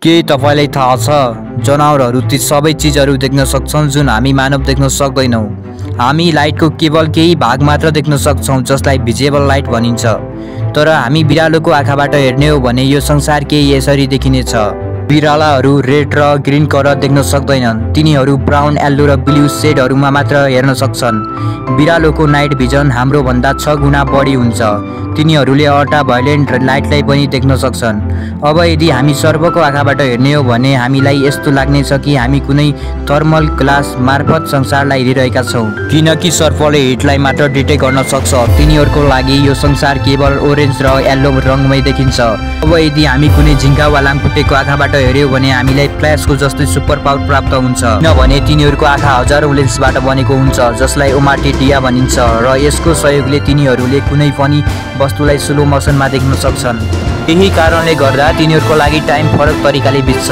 के तपाईलाई थाहा छ जनावरहरू ती सबै चीजहरू देख्न सक्छन् जुन हामी मानव देख्न सक्दैनौं। हामी लाइटको केवल केही भाग मात्र देख्न सक्छौं जसलाई भिजिबल लाइट भनिन्छ। तर हामी बिरालोको आँखाबाट हेर्ने हो भने यो संसार केही यसरी देखिनेछ। बिरालाहरू रेड र ग्रीन कलर देख्न सक्दैनन्। तिनीहरू ब्राउन, येल्लो र ब्लू शेडहरूमा मात्र हेर्न सक्छन्। बिरालोको नाइट भिजन हाम्रो भन्दा 6 गुणा बढी हुन्छ। तिनीहरूले अल्ट्राभायोलेट लाइटलाई पनि देख्न सक्छन्। अब यदि हामी सर्पको आँखाबाट हेर्ने हो भने हामीलाई यस्तो लाग्नेछ कि हामी कुनै थर्मल ग्लास मार्फत संसारलाई हेरिरहेका छौं, किनकि सर्पले हिटलाई मात्र डिटेक्ट गर्न सक्छ। तिनीहरूको लागि यो संसार केवल ओरेन्ज र येल्लो रङमै देखिन्छ। अब यदि हामी कुनै झिंगा वा लामखुट्टेको आँखाबाट हेर्यो भने हामीलाई फ्ल्याशको जस्तै सुपर पावर प्राप्त हुन्छ, किनभने तिनीहरूको आँखा हजारौं लेन्सबाट बनेको हुन्छ जसलाई ओमाटिडिया भनिन्छ र यसको सहयोगले तिनीहरूले कुनै पनि वस्तुलाई स्लो मोसनमा देख्न सक्छन्। यही कारणले गर्दा तिनीहरूको लागि टाइम फरक तरिकाले बित्छ।